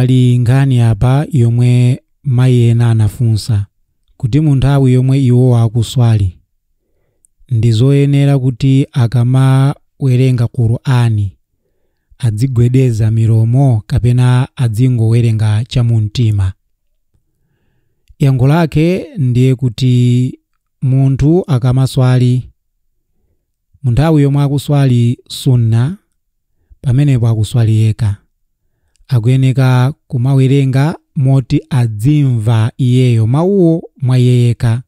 Pali nkhani apa yomwe mayi ena anafunsa kuti mu nthawi yomwe iwo akuswali ndi zoyenera kuti akamawerenga Qur'ani adzigwedeza milomo kapena adzingowerenga chamumtima. Yankho lake ndiye kuti munthu akamaswali mu nthawi yomwe akuswali sunna, pamenepo akuswali yekha, akuyeneka kumawerenga moti adzimva iyeyo mawuwo mwa iye yekha.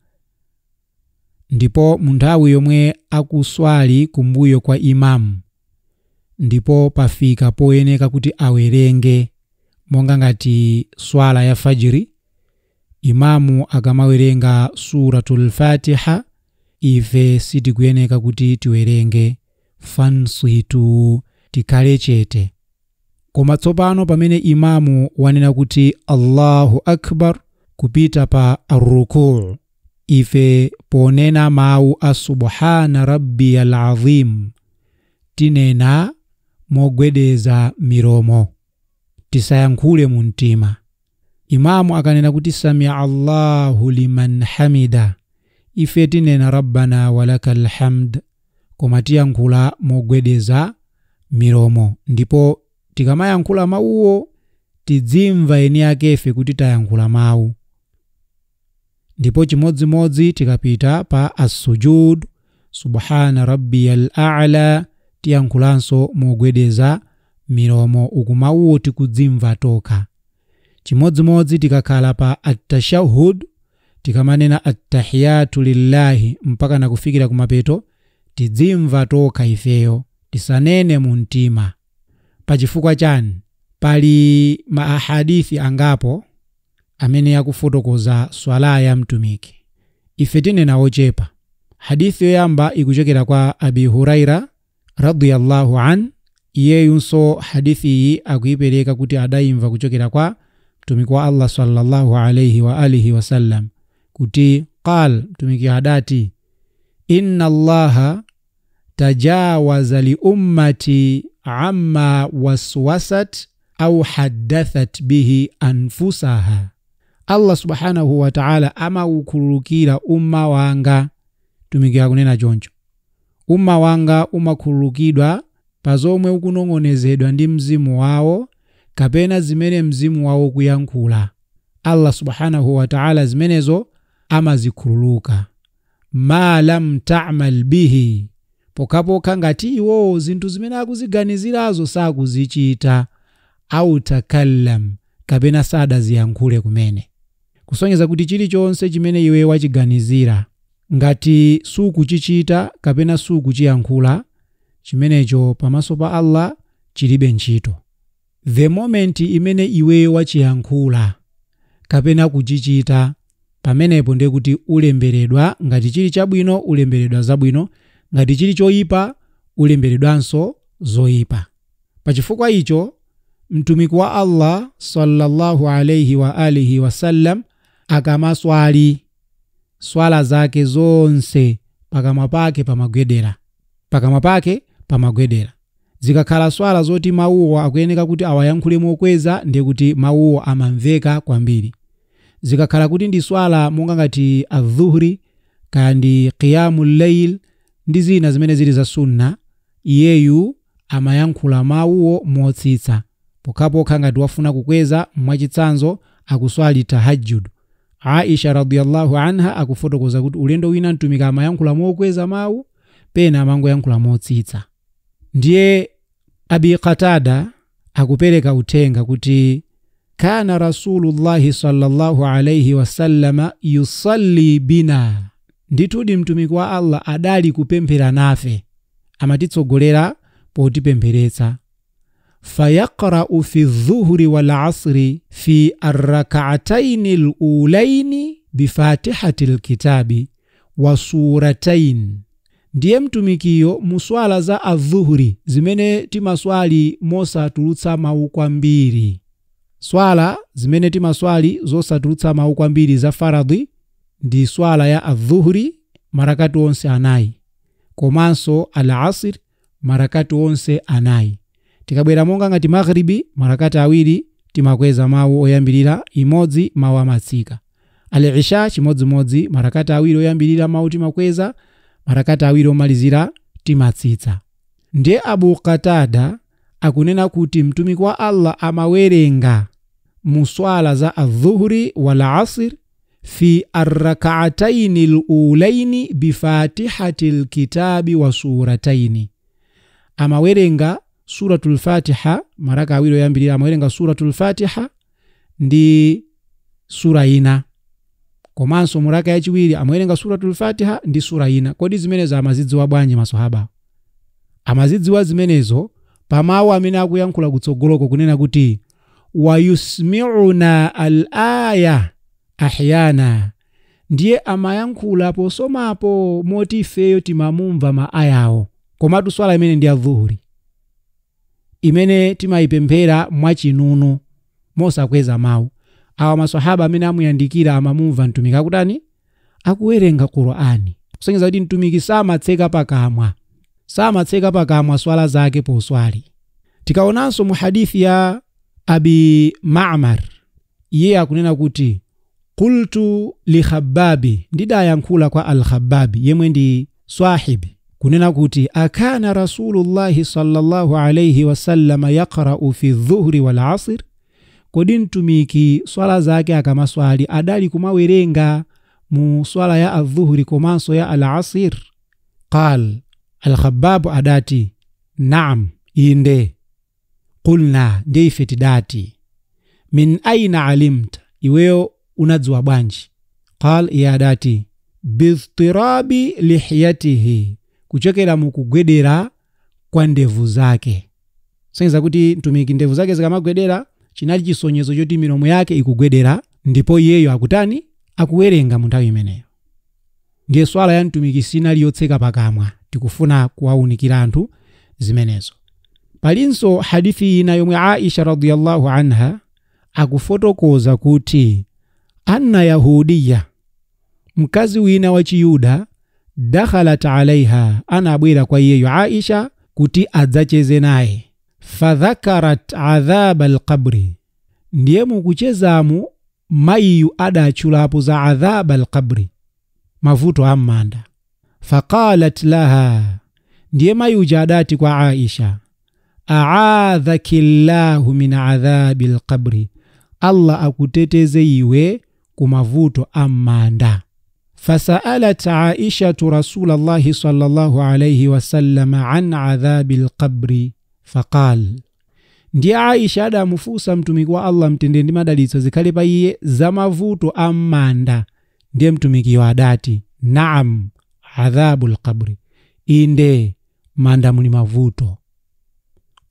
Ndipo mu nthawi yomwe akuswali kumbuyo kwa imamu ndipo pafika poyeneka kuti awerenge, monga ngati swala ya fajiri, imamu akamawerenga suratul Fatiha ife sitikuyeneka kuti tiwerenge, fansitu, tikhale chete. Koma tsopano pamene imamu wanena kuti Allahu Akbar kupita pa arrukuu, ife ponena mawu a subhana rabbiyal azim tinena mogwedeza milomo, tisayankhule mu mtima. Imamu akanena kuti samia Allahu liman hamida, ife tinena rabbana walakal hamd, koma tiyankhula mogwedeza milomo. Ndipo tikamayankhula mawuwo tidzimva eni akefe kuti tayankhula mawu. Ndipo chimodzimodzi tikapita pa as-sujud, subhana rabbiyal a'la, tiyankhulanso mogwedeza milomo, uku mawuwo tikudzimva tokha. Chimodzimodzi tikakhala pa at-tashahhud, tikamanena attahiyatu lillahi mpaka nakufikira kumapeto, tidzimva tokha ifeyo, tisanene mu mtima. Pachifukwa chani? Pali ma ahadithi angapo amene akufotokoza swala ya mtumiki. Ife tinena ochepa. Hadithi yoyamba ikuchokera kwa Abi Huraira radiyallahu an, iyeyunso hadithi iyi akuipereka kuti adayimva kuchokera kwa mtumiki wa Allah sallallahu alayhi wa alihi wasallam kuti qal, mtumiki adati inna Allaha tajawaza li ummati amma waswasat au haddathat bihi anfusaha. Allah subhanahu wa ta'ala amaukhululukira umma wanga. Mtumiki akunena choncho, umma wanga umakhululukidwa pa zomwe ukunong'onezedwa ndi mzimu wawo kapena zimene mzimu wawo kuyankhula. Allah subhanahu wa ta'ala zimenezo amazikhululuka. Ma lam ta'mal bihi, pokhapokha ngati iwowo zinthu zimene akuziganizirazo sakuzichita, au takallam, kapena sadaziyankhule kumene. Kusonyeza kuti chilichonse chimene iwe wachiganizira ngati sukuchichita kapena sukuchiyankhula, chimenecho pamaso pa Allah chilibe ntchito. The moment imene iwe wachiyankhula kapena kuchichita, pamenepo ndiye kuti ulemberedwa, ngati chili chabwino ulemberedwa zabwino, ngati chili choyipa ulemberedwanso zoyipa. Pachifukwa icho mtumiki wa Allah sallallahu alayhi wa alihi wasallam akamaswali swala zake zonse pakamwa pake pamagwedera, pakamwa pake pamagwedera. Zikakhala swala zoti mawuwo akuyeneka kuti awayankhule mokweza, ndiye kuti mawuwo amamveka kwambiri. Zikakhala kuti ndi swala monga ngati adhuhri kandi qiyamul layl ndi zina zimene zili za sunna, iyeyu amayankhula mawuwo motsitsa, pokhapokha ngati wafuna kukweza. Mwachitsanzo akuswali tahajjud, Aisha radiyallahu anha akufotokoza kuti ulendo wina mtumiki amayankhula mokweza mawu, pena amangoyankhula motsitsa. Ndiye Abi Qatada akupereka uthenga kuti kana rasulullahi sallallahu alayhi wasallama yusalli bina, ndithudi mtumiki wa Allah adali kupemphera nafe, amatitsogolera potipempheretsa. Fayaqra'u fi dhuhri wal asri fi arrak'ataini al-ulaini bifatihati al-kitabi wa suratain. Ndiye mtumikiyo muswala za adhuhuri zimene timaswali mosatulutsa mawu kwambiri, swala zimene timaswali zosatulutsa mawu kwambiri za faradhi ndi swala ya adhuhuri marakati onse anayi, komanso al-asr marakati onse anayi. Tikabwera monga ngati maghribi marakati awiri timakweza mawu oyambirira imodzi, mawu amatsika. Al-isha chimodzimodzi, marakati awiri oyambirira mawu timakweza, marakati awiri omalizira timatsitsa. Ndiye Abu Qatada akunena kuti mtumiki wa Allah amawerenga muswala za adhuhuri wal asr fi arrak'ataini al-ulaini bifatihati al-kitabi wa surataini. Amawerenga suratul Fatiha maraka awiri oyambirira, amawerenga suratul Fatiha ndi sura ina, komanso muraka yachiwiri amawerenga suratul Fatiha ndi sura ina. Kodi zimenezo amazidziwa bwanji maswahaba? Amazidziwa zimenezo pamawu amene akuyankhula kutsogoloko kunena kuti wayusmi'una al-aya ahyana, ndiye amayankhula posomapo moti ifeyo timamumva ma ayawo. Komatu swala imene ndi adhuhuri imene timayipemphera mwachinunu mosakweza mawu. Awa maswahaba amene amuyandikira amamumva mtumiki akutani? Akuwerenga Qur'ani. Kusonyeza kuti mtumiki samatseka pakamwa, samatseka pakamwa swala zake poswali. Tikaonanso mu hadithi ya Abi Ma'mar, iye akunena kuti qultu li Khabbabi, ndidayankhula kwa al-Khabbabi yemwe ndi swahibi, kunena kuti akana Rasulullahi sallallahu alayhi wasallam yaqra'u fi dhuhri wal asr, kodi mtumiki swala zake akamaswali adali kumawerenga mu swala ya adhuhri komanso ya al-asr? Qal, al-Khabbab adati naam, inde. Qulna, ndiye ife tidati min aina alimta, iweyo unadziwa bwanji? Qal, iye adati bidhtirabi lihiyatihi, kuchokera mukugwedera kwa ndevu zake. Sonyeza kuti mtumiki ndevu zake zikamagwedera chinali chisonyezo choti milomo yake ikugwedera, ndipo iyeyo akutani? Akuwerenga mu nthawi imeneyo. Ndiye swala ya mtumiki sinali yotseka pakamwa, tikufuna kuwaunikira anthu zimenezo. Palinso hadithi ina yomwe Aisha radhiyallahu anha akufotokoza kuti anna yahudiya, mkazi wina wa Chiyuda, dakhalat alaiha, anabwera kwa iyeyo Aisha kuti adzacheze naye. Fadhakarat adhab alqabri, ndiye mukuchezamu mayiyu adatchulapo za adhab alqabri, mavuto am'manda. Faqalat laha, ndiye mayi uja adati kwa Aisha a'adhaki llahu min adhabi alqabri, Allah akuteteze iwe ku mavuto am'manda. Fasa'alat Aishatu Rasulallahi sallallahu alayhi wasallam an adhabi alqabri faqal, ndiye Aisha adamufunsa mtumiki wa Allah mtendere ndi madalitso zikhale pa iye za mavuto am'manda, ndiye mtumikiyo adati naam adhabu alqabri, inde manda muli mavuto.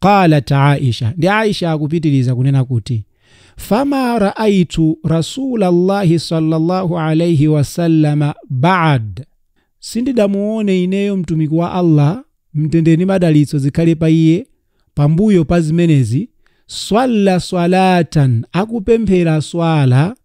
Qalat Aisha, ndi Aisha akupitiriza kunena kuti fama raaitu Rasulallahi sallallahu alayhi wasallama ba'd, sindidamuone ineyo mtumiki wa Allah mtendere ndi madalitso zikhale pa iye pambuyo pa zimenezi, swalla swalatan, akupemphera swala,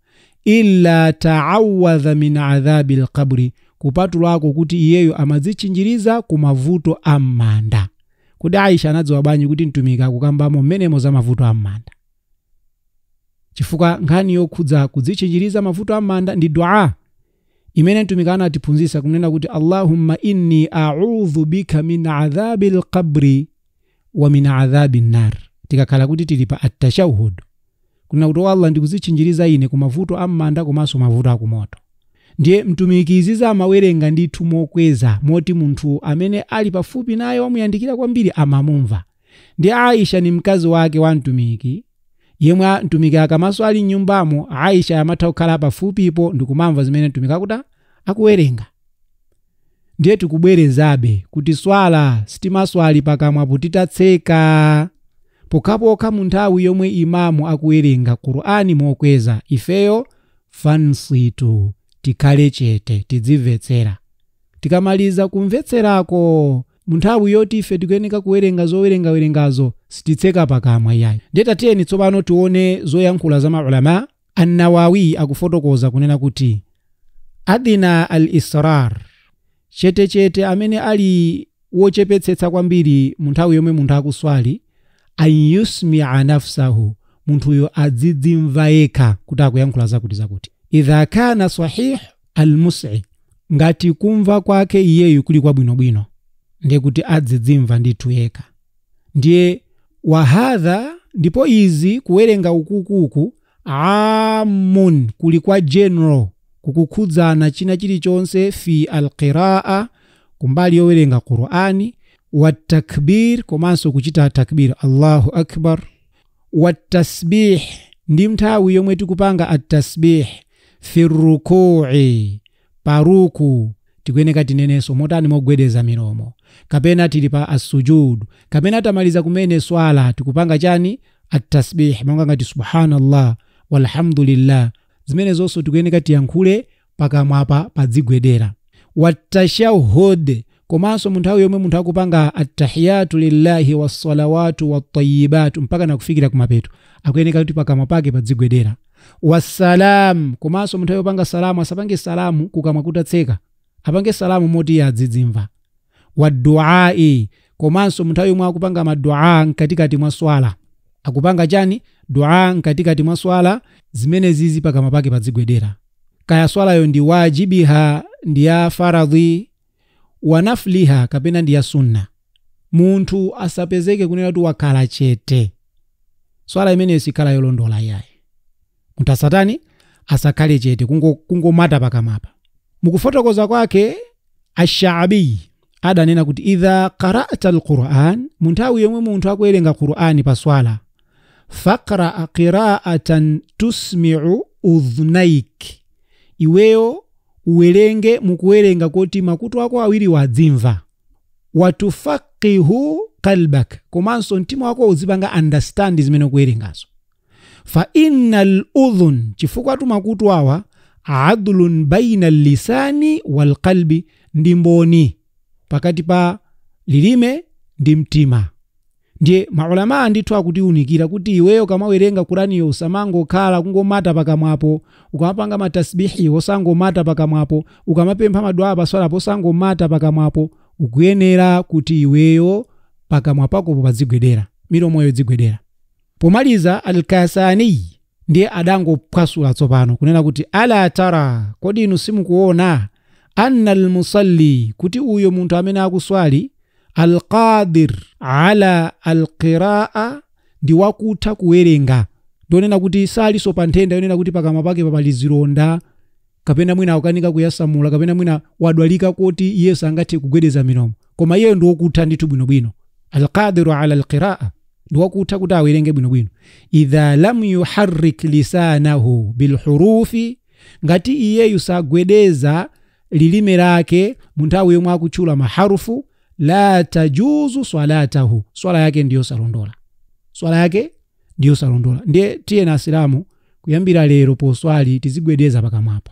illa ta'awadha min adhabi alqabri, kupatulako kuti iyeyo amadzichinjiriza ku mavuto am'manda. Kodi Aisha anadziwa bwanji kuti mtumiki akukambamo mmenemo za mavuto am'manda? Chifukwa nkhani yokhudza kudzichinjiriza mavuto am'manda ndi dua imene mtumiki anatiphunzitsa kunena kuti Allahumma inni a'udhu bika min adhabi alqabri wa min adhabi an-nar. Tikakhala kuti tili pa at-tashahhud, kunena kuti Allah ndikudzichinjiriza ine ku mavuto am'manda komanso mavuto akumoto. Ndiye mtumiki iziza amawerenga ndithu mokweza moti munthu amene ali pafupi naye wamuyandikira kwambiri amamumva. Ndi Aisha ni mkazi wake wa mtumiki, yemwe mtumiki akamaso ali mnyumbamo Aisha amatha kukhala pafupipo ndikumamva zimene mtumiki akuta akuwerenga. Ndiye tikubwerezabe kuti swala sitimaswali pakamwa titatseka, pokhapokha mu nthawi yomwe imamu akuwerenga Qur'ani mokweza, ifeyo fansitu, tikhale chete tidzimvetsera. Tikamaliza kumvetserako mu nthawi yoti ife tikuyeneka kuwerenga zowerengawerengazo sititseka pakamwa iyayo. Ndiye tatiyeni tsopano tione zoyankhula za maulama. An-Nawawi akufotokoza kunena kuti adina al-israr, chetechete amene ali wochepetsetsa kwambiri mu nthawi yomwe munthu akuswali, an yusmi'a nafsahu, munthuyo adzidzimva yekha kuti akuyankhula zakuti zakuti. Idha kana sahih almus'i, ngati kumva kwake iyeyu kuli kwabwinobwino, ndiye kuti adzidzimva ndithu yekha. Ndiye wahadha, ndipo izi kuwerenga ukukuku amun, kuli kwa general, kukukhudzana china chilichonse fi alqiraa, kumbali yowerenga Qur'ani, watakbir, komanso kuchita takbir Allahu akbar, watasbih, ndi nthawi yomwe tikupanga atasbih fi ruku'i, paruku tikuyeneka tinenenso motani, mogwedeza milomo, kapena tili pa asujud, kapena tamaliza kumene swala tikupanga chani, atasbih, monga ngati subhanallah walhamdulillah, zimene zonso tikuyeneka tiyankhule pakamwapa padzigwedera. Watashahud, komanso munthawi yomwe munthu akupanga attahiyatu lillahi wassalawatu wattayibatu mpaka nakufikira kumapeto, akuyeneka kuti pakamwa pake padzigwedera. Wassalam, komanso munthawi yopanga salamu asapange salamu kukamwa kutatseka, apange salamu moti iye adzidzimva. Waduai, komanso munthawi yomwe akupanga madua mkatikati mwa swala, akupanga chani, dua mkatikati mwa swala, zimene zizi pakamwa pake padzigwedera. Kaya swalayo ndi wajibiha, ndi ya faradhi, wanafliha, kapena ndi ya sunna. Munthu asapezeke kunena kuti wakhala chete, swala imeneyo sikhala yolondola yayi. Munthu asatani, asakhale chete, kungomata pakamapa. Mukufotokoza kwake Ash-Sha'bi adanena kuti idha qara'ta al-Qur'an, munthawi yomwe munthu akuwerenga Qur'ani pa swala, faqra qira'atan tusmi'u udhunaik, iweyo uwerenge mukuwerenga kuti makutu ako awiri wadzimva, watufaqihu qalbak, komanso mtima wako uzipanga understand zimene ukuwerengazo. Fa innal udhun, chifukwa tu makutu awa adlun baina lisani wal qalbi, ndi mboni pakati pa lilime ndi mtima. Ndiye maulama ndithu akutiunikira kuti iweyo kamawerenga Qur'aniyo usamangokhala kungomata pakamwapo, ukamapanga matasbihi osangomata pakamwapo, ukamapempha madua paswalapo osangomata pakamwapo, ukuyenera kuti iweyo pakamwa pakopo padzigwedera, milomoyo idzigwedera. Pomaliza Al-Kasani ndiye adangophwasula tsopano kunena kuti ala tara, kodi inu simukuona anna almusalli, kuti uyo munthu amene akuswali alqadir ala alqiraa, ndi wakutha kuwerenga, ndionena kuti saliso pa nthenda yonena kuti pakamwa pake papali zilonda, kapena mwina akukanika kuyasamula, kapena mwina wadwalika kuti iye sangathe kugwedeza milomo, koma iye ndi wokutha ndithu bwinobwino. Alqadiru ala alqiraa, ndi wakutha kuti awerenge bwinobwino. Idha lam yuharrik lisanahu bilhurufi, ngati iyeyu sagwedeza lilime lake munthawi yomwe akutchula maharufu, la tajuzu swalatahu, swala yake ndiyo salondola, swala yake ndiyo salondola. Ndiye tiye na asilamu kuyambira lero poswali tizigwedeza pakamwapo.